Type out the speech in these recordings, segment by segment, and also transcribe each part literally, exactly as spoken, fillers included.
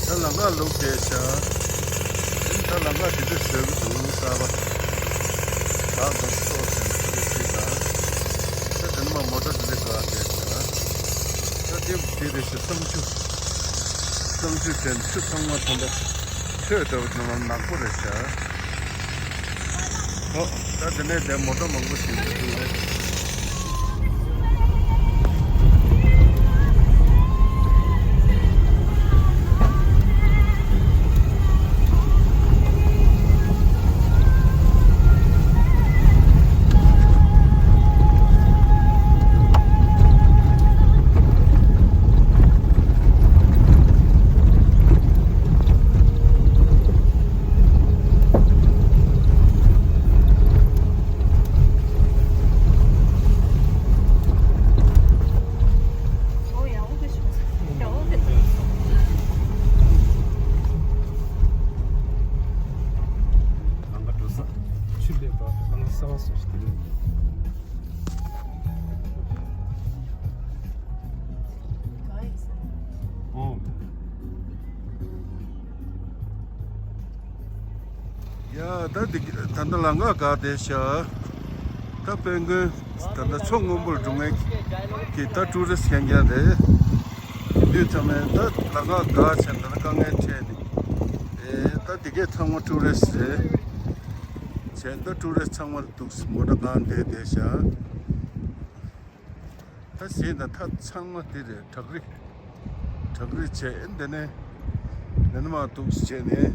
ད་ལམ་ཁ་ལུག་བསྡད་ཤག་ད་ལམ་ཁ་དེ་འདྲ་བཟོས་ཀྱི་འདུག་གསར་པ། བྲག་དང་སོགས་ཟེར་ནས་དེ་འདྲ་བྱས་ཙང་། ད་དེ་ནས་མར་མོ་ཊ་དེ་འདྲ་བསྒར་བསྡད་ཤག་ད་དེ་དེ་རེད་ཤག་གཙང་ཆུ། གཙང་ཆུ་བྱས་ནས་ཆུ་ཚང་མ་ད་ལྟ་ཆུ་འདྲ་བོ་ནང་ལ་ནག་པོ་རེད་ཤག་ཨོ། ད་དེ་ནས་དེ་མོ་ཊ་མང་པོ་ཞིག་འདུག་ལམ་ཁ་འགྲོ་ས། ཆུ་སླེབས་པ་ལམ་ཁ་གསར་པ་བཟོ་ཞིག་དེ་རེད། ཨོ། ཡ། ད་འདི་ད་ལྟ་ལམ་ཁ་བསྒར་བསྡད་ཤག་ད་དཔལ་མགོན་ད་ལྟ་མཚོ་སྔོན་པོར་འགྲོ་མཁན་གྱི་ད་ཊུ་རི་སི་ཊི་མཁན་རྐྱང་རེད། དེ་དུས་ཚང་མས་ད་ལམ་ཁ་བསྒར་བྱས་ད་ལྟ་དཀའ་ངལ་འཕྲད་ནས། ཨེ། ད་འདི་གས་ཚང་མ་ཊུ་རི་སི་ཊི་རེད། བྱས་ད་ཊུ་རི་སི་ཊི་ཚང་མ་འདུག་མོ་ཊ་བསྒར་བསྡད་བསྡད་ཤག་ད་གཟིགས་དང་། ད་ཚང་མ་དེ་རེད། བྲག་རི། བྲག་རི་བྱས་འདི་ནས་འདི་ནས་མར་འདུག་བྱས་ནས་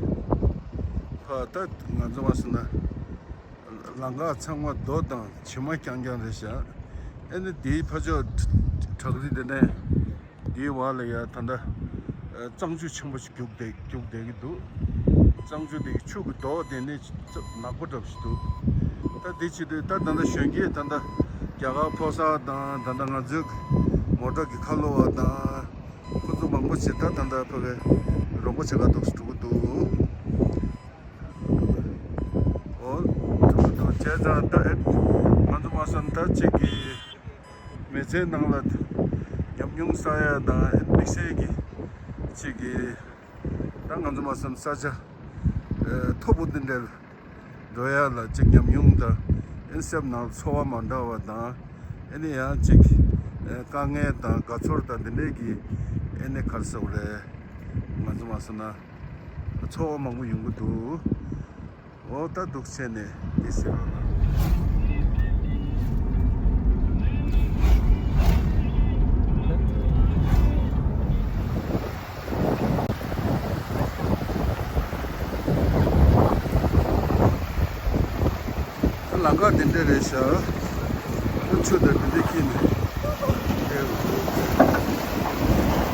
ཕར། ད་ང་ཚོ་མར་སོང་ན་ལམ་ཁ་ཚང་མ་རྡོ་དང་བྱེ་མ་རྐྱང་རྐྱང་རེད་ཤག་ཨེ་ནི་དེའི་ཕར་ཕྱོགས་བྲག་རི་འདི་ནས་དེའི་བར་ལ་ཡ་ད་ལྟ་གཙང་ཆུ་ཆེན་པོ་ཞིག་རྒྱུག་བསྡད་རྒྱུག་བསྡད་ཀྱི་འདུག་གཙང་ཆུ་དེ་ཆུ་གི་རྡོ་དེ་ནི་ནག་པོ་འདྲ་པོ་ཞིག་འདུག་ད་དེ་བྱེད་དུས་ད་ད་ལྟ་གཞོན་སྐྱེས་ད་ལྟ་རྒྱ་གར་ཕོ་གསར་དང་ད་ལྟ་ང་ཚོའི་མོ་ཊ་གི་ཁ་ལོ་བ་དང་ཁོ་ཚོ་མང་པོ་ཞིག་ད་ད་ལྟ་ཕ་གི་རོགས་པ་བྱེད་ག་འདུག་འགྲོ་གི་འདུག་ཨོ། འགྲོ་གི་འདུག་བྱས་ཙང་ད་ཨེ་ང་ཚོ་མར་སོང་ད་གཅིག་གི་མི་ཚེའི་ནང་ལ་ཉམས་མྱོང་བསགས་ཡ་དང་ཨེ་དམིགས་བསལ་གྱི་གཅིག་གི་ད་ང་ཚོ་མར་སོང་ས་ཆ་ཨེ་མཐོ་པོ་འདི་འདྲར་འགྲོ་ཡ་ལ་གཅིག་ཉམས་མྱོང་དང་ཨེ་སེམས་ནང་ཚོར་བ་མ་འདྲ་བ་དང་། ཨེ་ནི་ཡང་གཅིག་ཨེ་དཀའ་ངལ་དང་དགའ་ཚོར་དང་འདི་འདྲའི་གི་ཨེ་ནི་ག་རེ་ཟེར་དགོས་རེད། ང་ཚོ་མར་སོང་ན་ཚོར་བ་མང་པོ་ཡོང་གི་འདུག་ཨོ། ད་འདུག་བྱས་ནས་འདི་ཟེར་རོགས་གནང་། ད་ལམ་ཁ་འདི་འདྲ་རེད་ཤག་ད་ཆུ་དང་འདི་འདྲ་འཁྱེར་ནས་སླེབས་འདུག་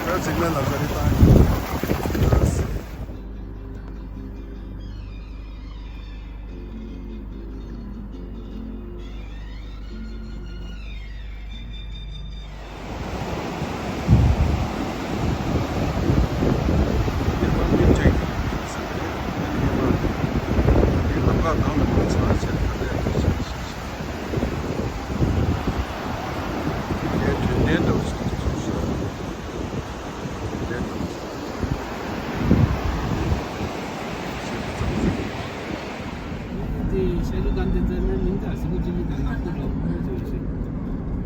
ད་གཅིག་ན་ལམ་ཁ་རེ་བཏང་ཡོད། དེ་ཤ་ལུ་ག་འདི་ཚོ་ནི་མིང་དང་གཟིགས་མོ་ཅི་ནི་དང་ནག་པོ་ལོ་ཀུན་བཟོས་ཤིང་།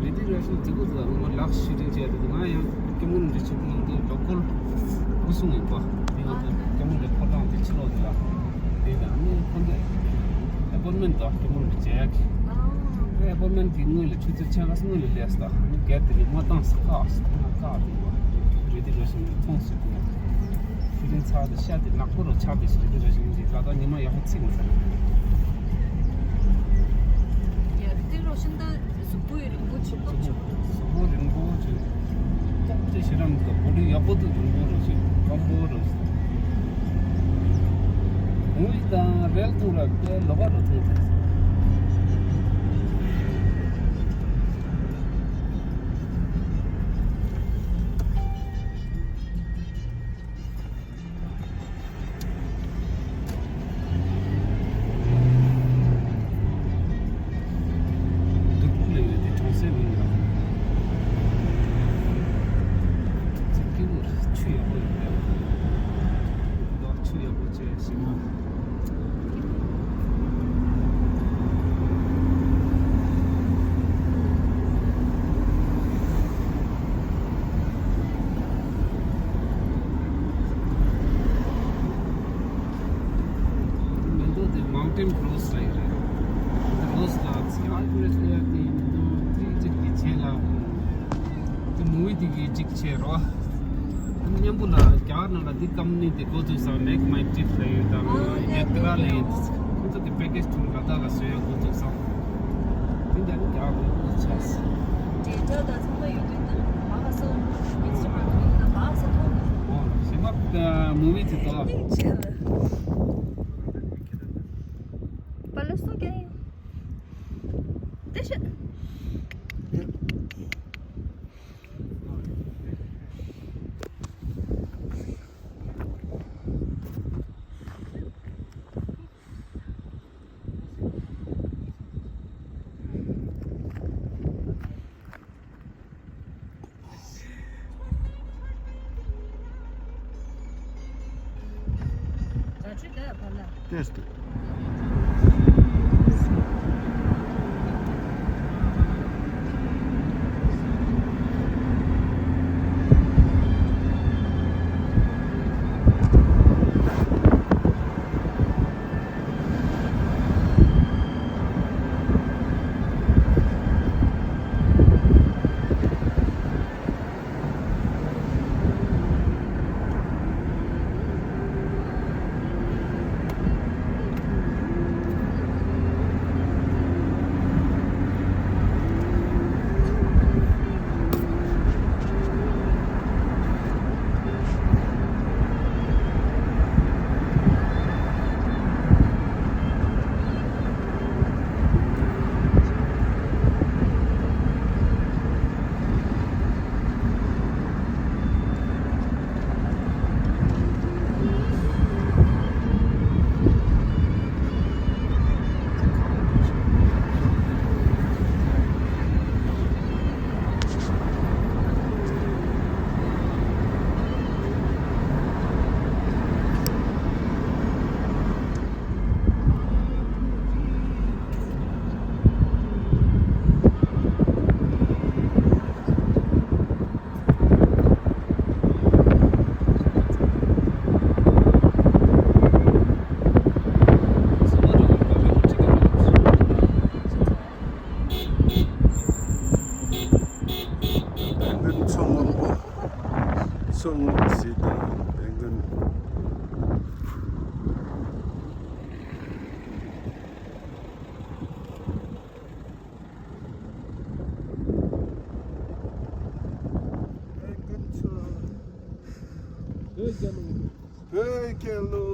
རི་དེ་ར་ཤིང་དེ་གོ་ཚོ་ངོ་ལག་ཤི་རིང་བྱས་ཏེ་ང་ཡང་སྐྱེ་མོ་རིན་པོ་ཆེ་གི་ནང་དུ་ལོ་ཀོལ་སྐུ་སྲུང་ཡིན་པ། དེ་ཡང་སྐྱེ་མོ་རི་ཕོ་བྲང་དེ་ཕྱི་ལོགས་དེ་ལ་དེ་ཡང་ནི་ཁོ་ཚོ་ཨེ་པོན་མེན་ཊི་དང་སྐྱེ་མོ་རིན་པོ་ཆེ་ཡག་གི་ཨེ་པོན་མེན་ཊི་དེ་སྔོན་ལ་ཆུ་ཚོད་ཕྱེད་ཀ་སྔོན་ལ་སླེབས་སོང་། ཨ་ནི་གལ་ཏེ་ནི་མ་བཏང་ས་བཀག་སོང་ང་བཀག་དེ་བ་རི་དེ་ར་ཤིང་མཐོང་སོང་། ཁྱོད་རང་ཚ་དང་ཤ་དེ་ནག་པོ་རུ་ཆགས་པའི་ཞིག་རེད་ར་ཞིག་རེད། ད་ལྟ་ཉི་མ་ཡག་པོ་ཚིག་མི་ཚར། ཡ་རི་དེ་རོ་ཤིན་ད་གཟུགས་པོ་ཡི་རིང་པོ་ཆེ་པོ་ཆེ་པོ། གཟུགས་པོ་རིང་པོ་ཆེ། ཅག་ཅེ་ཤི་རམ་གི་བོ་ལི་ཡག་པོ་དུ་རིང་པོ་རུ་ཞིག་སྐམ་པོ་རུ་ཞིག་དངུལ་དང་རལ་ཐུང་ར་དེ་ལོ་བ་རུ་ཐུང་དེ། སྡུག་པོ་ལས་ཡོད་དེ་གྲོང་གསེབ་མིན་ལ། ཚིག་སྐྱིད་པོ་ཆུ་ཡག་པོ་ཡོད་རེད། རོས་ལ་ཡོད་རེད། རོས་ལ་ཚེ་དབང་ཁོ་རེ་ཚོ་ཡ་དེ་ཡིན་དུས་ཏི་ཅིག་གི་ཆེད་ལ་དེ་མུ་བི་དེ་གི་གཅིག་བྱས་རོགས། མཉམ་པོ་ལ་རྒྱ་གར་ནང་ལ་འདི་ཀམ་པ་ནི་དེ་འགོ་བཙུགས་སོང་། Make My Trip ལབ་ཡོད་དམ། ཨོ་ཡ་ཡ་ཏི་ར་ལབ་ཡོད། ཁོང་ཚོ་གི་པེ་ཀེ་ཇི་ཐོག་ལ་ད་ལ་བཟོ་ཡ་འགོ་བཙུགས་སོང་། དེ་འདྲ་ནི་རྒྱ་གར་ལ་ཆགས་སོང་། འབྲེལ་སྒྲ་དང་ཚང་མ་ཡོད་དུས་ད་བག་སོ་ཨེག་སི་ཊ་མ་གི་ཡིན་ན་བག་སོ་ཐོག་ཨོ་ཞེ་མ་མུ་བི་དེ་དོ། ཆེ་ལ། པ་ལོ་སོ་ཀེ། ཏེ་ཤ། Test. དཔལ་མགོན་མཚོ་སྔོན་པོ། མཚོ་སྔོན་པོ་ཟེར་དང་དཔལ་མགོན། དཔལ་མགོན་མཚོ། བོད་རྒྱལ་ལོ། བོད་རྒྱལ་ལོ།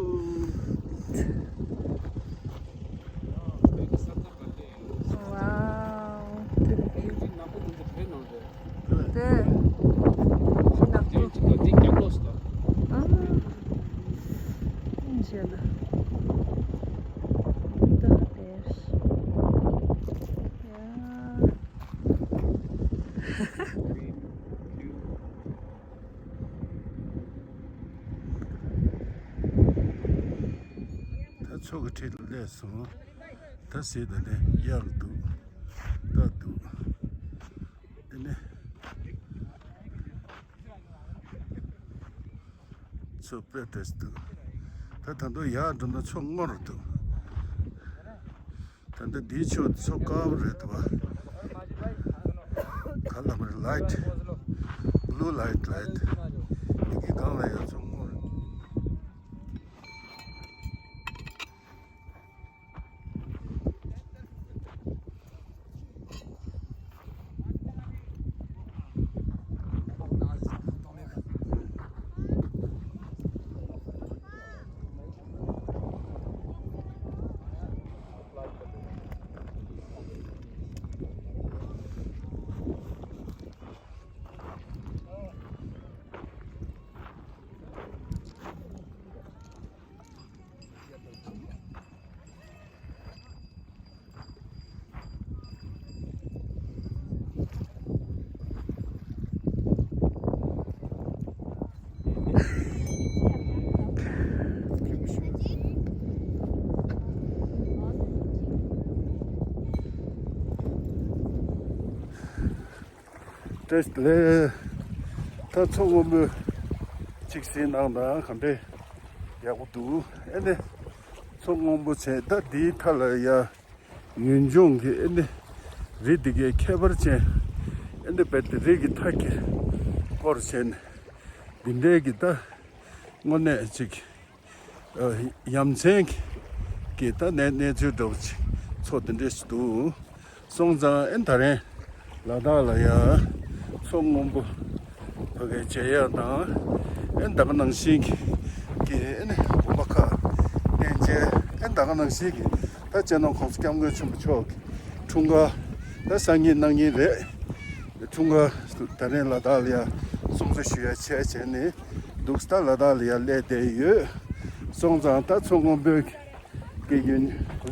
ཝའོ། དེ་ཞིག་ནག་པོ། ཨ། ཞེ་ལ། འདི་དེ། ཡ། ད་མཚོ་གི་འཁྲིས་ལ་སླེབས་སོང་། ད་གཟིགས་དང་ནི་གཡག་འདུག་རྟ་འདུག་དེ་ནི་མཚོ་དཔེ་བལྟས་འདུག་ད་ད་དུང་ཡར་འགྲོ་ན་མཚོ་སྔོ་རུ་འདུག་ད་ལྟ་འདིའི་ཕྱོགས་མཚོ་དཀར་པོ་རེད་འདུག་པ། ག་ལ་མ་རེད། ལའིཊ། བྷུ་ལུ་ལའིཊ། ལའིཊ། འདི་གི་སྒང་ལ་ཡ་མཚོ་སྔོ་རེད། བཀྲ་ཤིས་བདེ་ལེགས། ད་མཚོ་སྔོན་མོ་གཅིག་གཟིགས་གནང་དང་། ག་འདྲས་ཡག་པོ་འདུག་ཨེ་ནི། མཚོ་སྔོན་པོ་བྱས། ད་འདིའི་མཐའ་ལ་ཡ་ཡུལ་ལྗོངས་ཀྱི་ཨེ་ནི་རི་འདི་གའི་ཁྱད་པར་ཅན། ཨེ་ནི་བེད་དེ་རི་གི་མཐའ་གི་སྐོར་བྱས་ནས་འདི་འདྲའི་གི་ད་དངོས་གནས་ཅིག་ཡ་མཚན་གྱི་ད་གནས་གནས་ཚུལ་འདྲ་བོ་ཅིག་ཚོ་དེ་འདྲས་ཞིག་འདུག་སོང་ཙང་ཨེ་ད་རེས་ལ་དྭགས་ལ་ཡ་མཚོ་སྔོན་པོ་ཕ་གའི་མཇལ་ཡ་དང་། ཨེ་ད་ག་ནང་བཞིན་གྱི་ཨེ་ནི་དགོན་པ་ཁག་གནས་མཇལ། ཨེ་ད་ག་ནང་བཞིན་གྱི་ད་སྤྱི་ནོར་༸གོང་ས་༸སྐྱབས་མགོན་ཆེན་པོ་མཆོག་གི་འཁྲུངས་སྐར་ད་སང་ཉིན་གནངས་ཉིན་རེད། འཁྲུངས་སྐར་ད་རེས་ལ་དྭགས་ལ་ཡ་སྲུང་བརྩི་ཞུ་ཡ་བྱས་བྱས་ནས་འདུག་ད་ལ་དྭགས་ལ་ཡ་སླེབས་བསྡད་ཡོད། སོང་ཙང་ད་མཚོ་སྔོན་པོའི་གི་ཡུལ་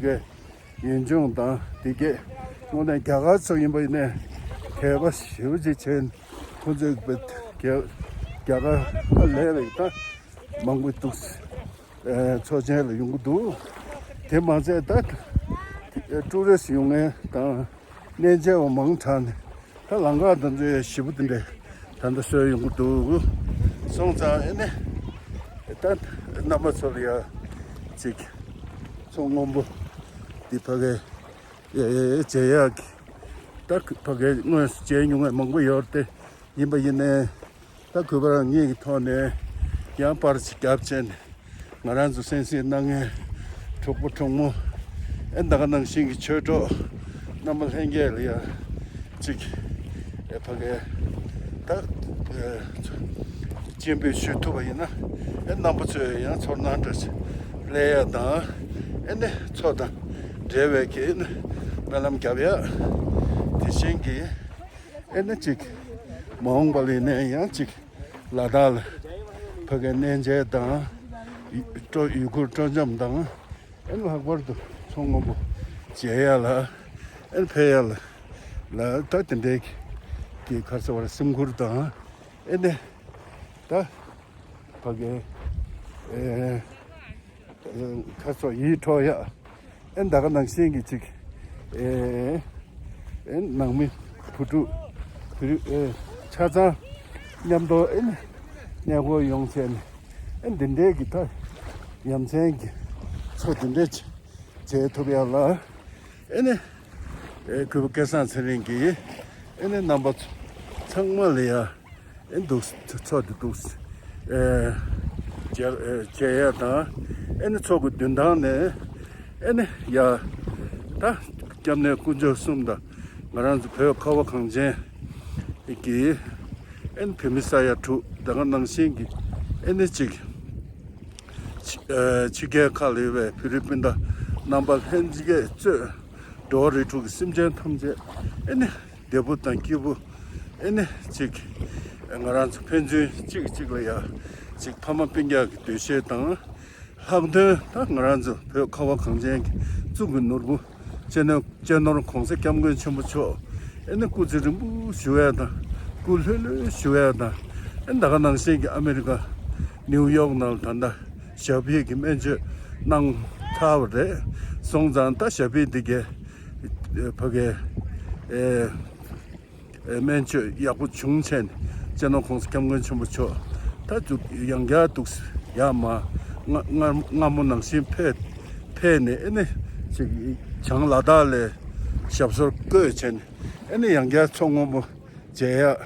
གི་ཡུལ་ལྗོངས་དང་དེ་གས་དངོས་གནས་རྒྱ་གར་ཚོ་ཡིན་པ་ཡིན་ནའི་དད་པ་ཞེ་པོ་ཅིག་བྱས། ཁོང་ཚོས་རྒྱ་རྒྱ་གར་ལས་རིགས་ད་མང་པོ་འདུག་ཚོ་ཆེན་ལ་ཡོང་གི་འདུག་དེ་མ་ཚད་ད་ཀྲུ་རེ་སི་ཡོང་མཁན་དང་གནས་མཇལ་བ་མང་དྲགས་ནས། ད་ལམ་ཁ་དང་ཚོའི་ཞེ་པོ་དེ་འདྲས་ད་ལྟ་བཟོས་ཡོང་གི་འདུག་སོང་ཙང་ཨེ་ནི་ད་རྣམ་པ་ཚོ་ལ་ཡ་ཅིག་མཚོ་སྔོན་པོ་འདི་ཕ་གའི་ཨེ་མཇལ་ཡག་གི་ད་ཕ་གའི་དངོས་སུ་མཇལ་མྱོང་མཁན་མང་པོ་ཡོད་རེད་དེ། ཡིན་པ་ཡིན་ནའི་ད་གུས་པ་རང་ཉིད་ཀྱི་ཐོག་ནས་ཡང་པར་ཅིག་བརྒྱབ་བྱས་ནས། ང་རང་ཚོ་གསན་གཟིགས་གནང་མཁན་གྲོགས་པོ་གྲོགས་མོ་ཨེ་ད་ག་ནང་བཞིན་གྱི་ཆོས་གྲོགས་རྣམ་པ་ལྷན་རྒྱས་ལ་ཡ་ཅིག་ཨེ་ཕ་གའི་ད་ཨེ་སྤྱན་འབུལ་ཞུ་ཐུབ་པ་ཡིན་ན། ཨེ་རྣམ་པ་ཚོས་ཡང་ཚོར་སྣང་འདྲ་ཞིག་སླེབས་ཡ་དང་། ཨེ་ནི་མཚོ་དང་འབྲེལ་བའི་གི་ཨེ་ནི་སྨོན་ལམ་རྒྱབ་ཡ། དེ་བཞིན་གྱི་ཨེ་ནི་ཅིག་མ་འོངས་པ་ལ་ཡིན་ནའི་ཡང་ཅིག་ལ་དྭགས་ལ་ཕ་གའི་གནས་མཇལ་དང་། ཡུ་སྤྲོ་ཡུལ་སྐོར་སྤྲོ་འཆམ་དང་། ཨེ་ནི་ལྷག་པར་དུ་མཚོ་སྔོན་པོ་མཇལ་ཡ་ལ་ཨེ་ནི་ཕེབས་ཡ་ལ་ལ་ད་དེ་འདྲའི་གི་ག་རེ་ཟེར་བ་རེད། སེམས་ཁུར་དང་། ཨེ་ནི་ད་ཕ་གའི་ཨེ་ཁ་སོགས་ཡིད་འཕྲོག་ཡ། ཨེ་ད་ག་ནང་བཞིན་གྱི་ཅིག་ཨེ་ཨེ་ནང་མི་བུ་ཕྲུག་བུ་ཕྲུག་ཨེ་ཆ་ཚང་མཉམ་དུ་ཨེ་གནས་སྐོར་ཡོང་བྱས་ནས། ཨེ་འདི་འདྲའི་གི་ད་ཡ་མཚན་གྱི་ཚོ་འདི་འདྲའི་ཅིག་མཇལ་ཐུབ་ཡ་ལ། ཨེ་ནི་ཨེ་གུས་པ་སྐལ་བཟང་ཚེ་རིང་གིས་ཨེ་ནི་རྣམ་པ་ཚོ་ཚང་མ་ལ་ཡ་ཨེ་འདུག་ཚོ་འདི་འདུག་ཨེ་མཇལ་ཨེ་མཇལ་ཡ་དང་། ཨེ་ནི་ཚོ་གི་མདུན་ཐང་ནས་ཨེ་ནི་ཡ་ད་སྐྱབས་གནས་དཀོན་མཆོག་གསུམ་དང་། ང་རང་ཚོ་བོད་ཁ་བ་གངས་ཅན་གྱི་ཨེ་ནི་བོད་མི་ས་ཡ་དྲུག་ད་ག་ནང་བཞིན་གྱི་ཨེ་ནི་གཅིག་ཕྱི་ཨ་ཕྱི་རྒྱལ་ཁག་ལ་ཡོད་པའི་བོད་རིགས་སྤུན་ཟླ་རྣམ་པ་ལྷན་རྒྱས་གཙོས། འགྲོ་བ་རིགས་དྲུག་གི་སེམས་ཅན་ཐམས་ཅད་ཨེ་ནི་བདེ་པོ་དང་སྐྱིད་པོ། ཨེ་ནི་གཅིག་ང་རང་ཚོ་ཕན་ཚུན་གཅིག་གཅིག་ལ་ཡ་གཅིག་ཕ་མ་སྤུན་ཀྱག་གི་འདུ་ཤེས་དང་། ལྷག་དོན་ད་ང་རང་ཚོ་བོད་ཁ་བ་གངས་ཅན་གྱི་གཙུག་གི་ནོར་བུ་སྤྱི་ནོར་སྤྱི་ནོར་༸གོང་ས་༸སྐྱབས་མགོན་ཆེན་པོ་མཆོག་ཨེ་ནི་སྐུ་ཚེ་རིང་པོ་བཞུགས་ཡ་དང་། སྐུ་ལྷོད་ལྷོད་བཞུགས་ཡ་དང་། ཨེ་ད་ག་ནང་བཞིན་གྱི་ཨ་མི་རི་ཀ་ནིའུ་ཡོག་ནང་ལ་ད་ལྟ་ཞབས་པད་ཀྱི་སྨན་བཅོས་གནང་ཚར་བ་རེད། སོང་ཙང་ད་ཞབས་པད་འདི་གའི་ཕ་གའི་ཨེ་ཨེ་སྨན་བཅོས་ཡག་པོ་བྱུང་བྱས་ནས་སྤྱི་ནོར་༸གོང་ས་༸སྐྱབས་མགོན་ཆེན་པོ་མཆོག་ད་ཚུར་ཡང་བསྐྱར་འདུག་ཡར་མར་སྔ་སྔ་སྔ་མོ་ནང་བཞིན་ཕེབས་ཕེབས་ནས། ཨེ་ནི་ཅིག་བྱང་ལ་དྭགས་ལ་ཞབས་སོར་བཀོད་བྱས་ནས། ཨེ་ནི་ཡང་བསྐྱར་མཚོ་སྔོན་པོ་མཇལ་ཡག་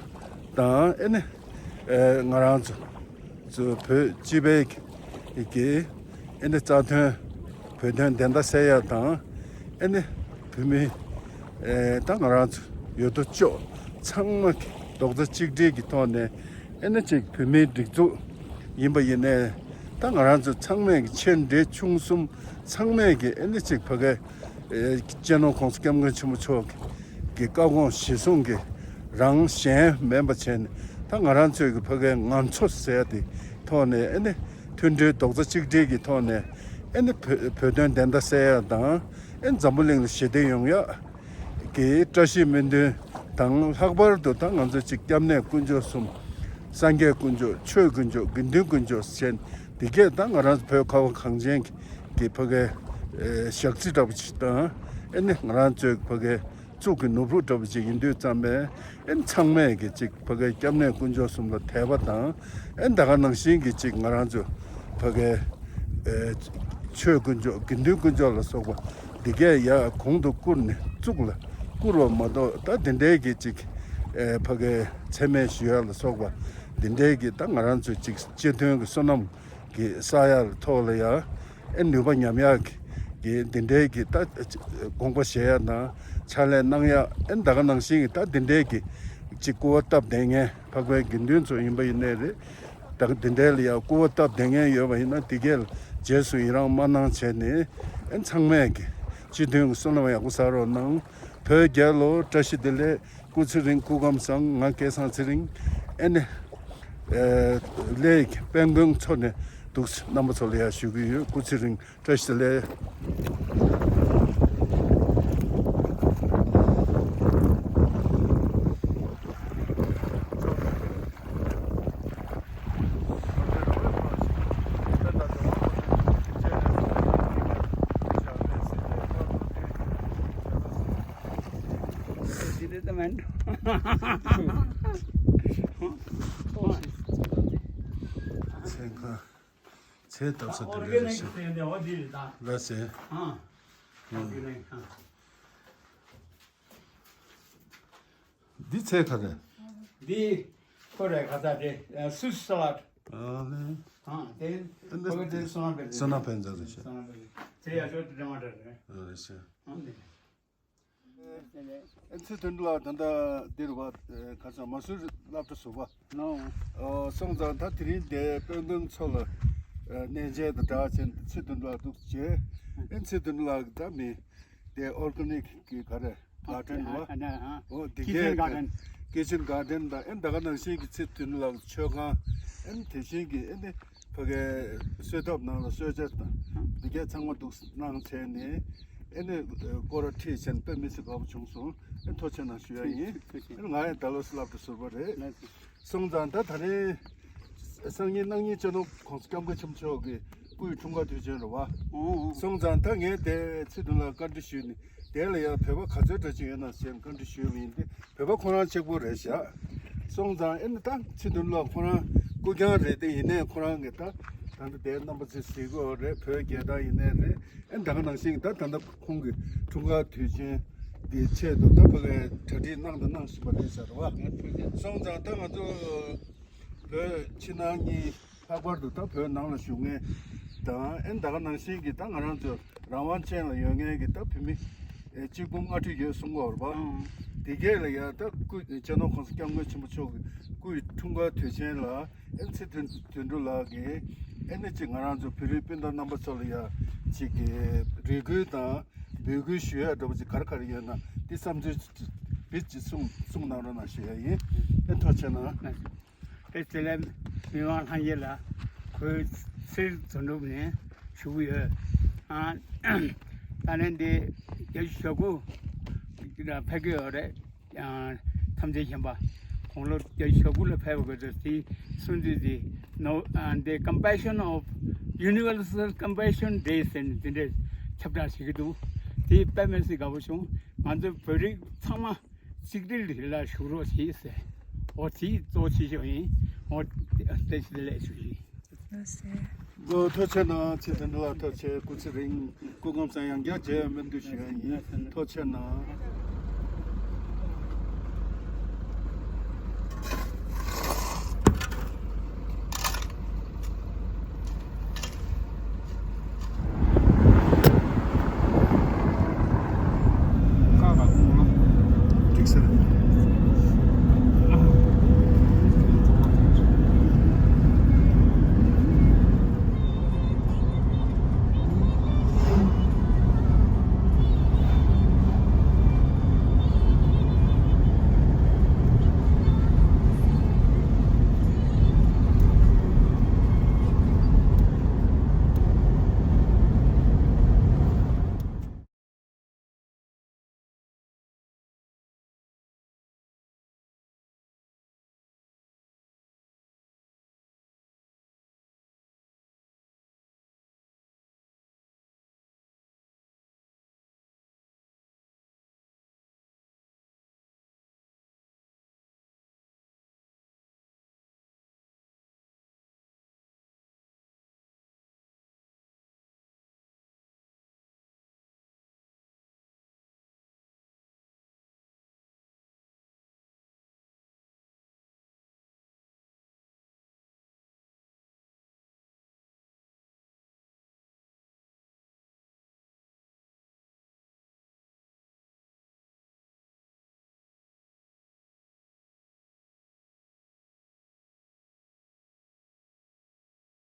དང་། ཨེ་ནི་ཨེ་ང་རང་ཚོ་ཚོ་བོད་སྤྱི་པའི་གི་ཨེ་ནི་རྩ་དོན་བོད་དོན་བདེན་མཐའ་གསལ་ཡག་དང་། ཨེ་ནི་བོད་མི་ཨེ་ད་ང་རང་ཚོ་ཡོད་དོ་ཅོག་ཚང་མ་གི་རྡོག་རྩ་གཅིག་སྒྲིལ་གྱི་ཐོག་ནས། ཨེ་ནི་ཅིག་བོད་མིའི་སྒྲིག་འཛུགས་ཡིན་པ་ཡིན་ནའི། ད་ང་རང་ཚོ་ཚང་མས་གི་ཆེ་འབྲིང་ཆུང་གསུམ་ཚང་མས་གི་ཨེ་ནི་ཅིག་ཕ་གའི་ཨེ་སྤྱི་ནོར་༸གོང་ས་༸སྐྱབས་མགོན་ཆེན་པོ་མཆོག་གི་བཀའ་དགོངས་གཞིར་བཟུང་གི་རང་གཞན་མིན་པ་བྱས་ནས། ད་ང་རང་ཚོའི་གི་ཕ་གའི་ང་ཚོ་ཟེར་ཡ་དེ་ཐོག་ནས། ཨེ་ནི་མཐུན་སྒྲིལ་རྡོག་རྩ་གཅིག་སྒྲིལ་གྱི་ཐོག་ནས། ཨེ་ནི་བོད་བོད་དོན་བདེན་མཐའ་གསལ་ཡ་དང་། ཨེ་ནི་འཛམ་བུ་གླིང་ལ་ཞི་བདེ་ཡོང་ཡ་གི་བཀྲ་ཤིས་སྨོན་འདུན་དང་། ལྷག་པར་དུ་ད་ང་ཚོ་ཅིག་སྐྱབས་གནས་དཀོན་མཆོག་གསུམ། སངས་རྒྱས་དཀོན་མཆོག་ཆོས་དཀོན་མཆོག་དགེ་འདུན་དཀོན་མཆོག་ཟེར་འདི་གས་ད་ང་རང་ཚོ་བོད་ཁ་བ་གངས་ཅན་གྱི་ཕ་གའི་ཨེ་ཞག་རྩི་འདྲ་པོ་ཅིག་དང་། ཨེ་ནི་ང་རང་ཚོའི་ཕ་གའི་གཙུག་གི་ནོར་བུ་འདྲ་པོ་ཅིག་ཡིན་དུས་ཙམ་པས། ཨེ་ནི་ཚང་མས་གི་ཅིག་ཕ་གའི་སྐྱབས་གནས་དཀོན་མཆོག་གསུམ་ལ་དད་པ་དང་། ཨེ་ནི་ད་ག་ནང་བཞིན་གྱི་ཅིག་ང་རང་ཚོ་ཕ་གའི་ཨེ་ ཆོས་དཀོན་མཆོག་དགེ་འདུན་དཀོན་མཆོག་ལ་སོགས་པ་འདི་གས་ཡ་གོང་དུ་བཀུར་ནས་བཙུགས་ལ་བཀུར་བ་མ་གཏོགས། ད་འདི་འདྲའི་གི་ཅིག་ཨེ་ཕ་གའི་མཚན་སྨད་ཞུ་ཡ་ལ་སོགས་པ་འདི་འདྲའི་གི་ད་ང་རང་ཚོའི་ཅིག་སྤྱི་དོན་གི་བསོད་ནམས་གི་བསགས་ཡ་ལ་ཐོག་ལ་ཡ་ཨེ་ནུས་པ་ཉམས་ཡག་གི་འདི་འདྲའི་གི་ད་དགོངས་པ་བཞེས་ཡ་དང་ཕྱག་ལས་གནང་ཡ་ཨེ་ད་ག་ནང་བཞིན་གི་ད་འདི་འདྲའི་གི་ཅིག་སྐུར་བ་བཏབ་བསྡད་མཁན་འཕགས་པའི་དགེ་འདུན་ཚོ་ཡིན་པ་ཡིན་ནའི་རེད། ད་འདི་འདྲའི་ལ་ཡ་སྐུར་བ་བཏབ་བསྡད་མཁན་ཡོད་པ་ཡིན་ན་དེ་གས་ལ་རྗེས་སུ་ཡི་རང་མ་གནང་བྱས་ནས་ཨེ་ཚང་མས་གི་སྤྱི་མཐུན་གི་བསོད་ནམས་ཡག་པོ་བསགས་རོགས་གནང་། བོད་རྒྱལ་ལོ། བཀྲ་ཤིས་བདེ་ལེགས། སྐུ་ཚེ་རིང་། སྐུ་ཁམས་བཟང་། ང་སྐལ་བཟང་ཚེ་རིང་། ཨེ་ནི་ཨེ་ལས་དཔལ་མགོན་མཚོ་ནས་འདུག་རྣམ་པ་ཚོ་ལ་ཡ་ཞུ་གི་ཡོད། སྐུ་ཚེ་རིང་། བཀྲ་ཤིས་བདེ་ལེགས། ཚེ་ཁ་ཚེ་བཏབ་ས་དེ་འདྲ་རེད་ཤག་ལ་ཟེར། འདི་ཚེ་ཁ་རེད། འདི་ཁོ་རེད། ཁ་ས་དེ་སུས་ས་ལ། ཨ་ལེ། ཨ་དེ་ཁོ་གི་དེ་སོ་ན་པན་སོ་ན་པན་ཛ་རེད་ཤག་སོ་ན་པན་ཛ། དེ་ཡ་ཤོ་དེ་འདྲ་མ་འདྲ་རེད། ཨ་ལེ་ཤག་ཨ་ནི། ཨེ་ཚེ་དོན་གྲུབ་ལགས་ད་ལྟ་འདིར་བ་ཁ་སང་མ་སུར་སློབ་གྲྭ་ཟུར་པ། ནོ། ཨོ་སོང་ཙང་ད་དེ་རིང་དེ་དཔལ་མགོན་མཚོ་ལ་གནས་མཇལ་དུ་འདྲ་བྱས་ཚེ་དོན་གྲུབ་ལགས་འདུག་བྱས། ཨེ་ཚེ་དོན་གྲུབ་ལགས་ད་མི་དེ་ཨོར་ག་ནིག་གི་ག་རེ་གར་ཌེན་བ། ཨོ་དེ་ཀི་ཆེན་གར་ཌེན། ཀི་ཆེན་གར་ཌེན་དང་ཨེ་ད་ག་ནང་བཞིན་གི་ཚེ་དོན་གྲུབ་ལགས་མཆོད་ཁང་ཨེ་དེ་བཞིན་གི་ཨེ་ནི། ཕ་གའི་གསོལ་ཐབ་ནང་ལ་གསོལ་ཇ་དང་འདི་གས་ཚང་མ་འདུག་གནང་བྱས་ནས་ཨེ་ནས་སྐོར་ར་ཁྲིད་བྱས་ནས་དཔེ་མི་སྲིད་དགའ་པོ་བྱུང་སོང་། ཨེ་ཐུགས་རྗེ་གནང་ཞུ་ཡ་ཡིན། ཨེ་ང་ཡང་ད་ལོ་སློབ་གྲྭ་ཟུར་པ་རེད། སོང་ཙང་ད་ད་རེས་སང་ཉིན་གནངས་ཉིན་སྤྱི་ནོར་༸གོང་ས་༸སྐྱབས་མགོན་ཆེན་པོ་མཆོག་གི་སྐུའི་འཁྲུངས་སྐར་དུས་ཆེན་རེད་བ། སོང་ཙང་ད་ངས་དེ་ཚེ་དོན་ལ་བཀའ་འདྲི་ཞུས་ནས། དེ་ལ་ཡང་བོད་པ་ག་ཚོད་འདྲ་ཅིག་ཡོད་ན་ཟེར་བཀའ་འདྲི་ཞུས་པ་ཡིན་ཏེ། བོད་པ་ཁོ་རང་གཅིག་པོ་རེད་ཤག་སོང་ཙང་ཨེ་ནི་ད་ཚེ་དོན་ལ་ཁོ་རང་སྐུ་རྐྱང་རེད་དེ། ཡིན་ནའི་ཁོ་རང་གི་ད་ད་ལྟ་དེ་རྣམ་པ་ཚོས་གཟིགས་ཀྱི་ཡོད་རེད། བོད་རྒྱལ་དར་ཡིན་ནའི་རེད། ཨེ་ད་ག་ནང་བཞིན་ད་ད་ལྟ་ཁོང་གི་འཁྲུངས་སྐར་དུས་ཆེན་གྱི་ཆེད་དུ་ད་ཕ་གིའི་གྲ་སྒྲིག་གནང་དང་གནང་བཞིན་པ་རེད་ཤག་རེད་བ། སོང་ཙང་ད་ང་ཚོ་བོད་ཕྱི་ནང་གཉིས། ལྷག་པར་དུ་ད་བོད་ནང་ལ་བཞུགས་མཁན་དང་ཨེ་ད་ག་ནང་བཞིན་གྱི་ད་ང་རང་ཚོ་རང་དབང་ཅན་ལ་ཡོད་མཁན་གྱི་ད་བོད་མི་ཨེ་གཅིག་འབུམ་ལྔ་ཁྲི་ཡོད་གསུང་གི་ཡོད་རེད་པ། ཨང་། དེ་གས་ལ་ཡ་ད་སྐུ་སྤྱི་ནོར་༸གོང་ས་༸སྐྱབས་མགོན་ཆེན་པོ་མཆོག་གི་སྐུའི་འཁྲུངས་སྐར་དུས་ཆེན་ལ་ཨེ་ཚེ་དོན་དོན་གྲུབ་ལགས་ཀྱིས་ཨེ་ནི་ཅིག་ང་རང་ཚོ་བོད་རིགས་སྤུན་ཟླ་རྣམ་པ་ཚོ་ལ་ཡ་ཅིག་གི་རེ་སྐུལ་དང་འབོད་སྐུལ་ཞུ་ཡ་འདྲ་པོ་ཅིག་ག་རེ་ག་རེ་ཡོད་ན་དེ་བསམ་ཚུལ་བེད་ཅིག་གསུང་གསུང་གནང་རོགས་གནང་ཞུ་ཡ་ཡིན། ཨེ་ཐུགས་རྗེ་གནང་། ཨེ་དེ་ལས་མི་དབང་ལྷན་རྒྱས་ལ་ཁོའི་ཚེ་དོན་གྲུབ་ནས་ཞུ་གི་ཡོད། ཨ་ད་ནི་འདི་རྒྱལ་གཞུང་ཞབས་སྐུ་ལ་ཕེབས་ཀྱི་ཡོད་རེད། ཨ་ཐམས་ཅད་མཁྱེན་པ་ཁོང་ལོ་རྒྱལ་གཞུང་ཞབས་སྐུ་ལ་ཕེབས་པ་དེ་གསུང་དུས་དེ་ནོ་ཨ་འདི་Compassion of Universal Compassion Day ཟེར་ནས་འདི་འདྲའི་ཁྱབ་བསྒྲགས་བྱེད་ཀྱི་འདུག་དེ་དཔེ་མི་སྲིད་དགའ་པོ་བྱུང་། ང་ཚོ་བོད་རིགས་ཚང་མ་གཅིག་སྒྲིལ་ལ་བཞུགས་རོགས་བྱེད་ཟེར། འོ་དེ་གཙོ་ཆེ་ཤོས་ཡིན། འོ་བཀྲ་ཤིས་བདེ་ལེགས་ཞུ་ཡིན། ལགས་སེ། འོ་ཐུགས་རྗེ་གནང་། ཚེ་དོན་གྲུབ་ལགས་ཐུགས་རྗེ་ཆེ། སྐུ་ཚེ་རིང་། སྐུ་ཁམས་བཟང་། ཡང་བསྐྱར་མཇལ་ཡོང་སྨོན་འདུན་ཞུ་ཡ་ཡིན། ཐུགས་རྗེ་གནང་།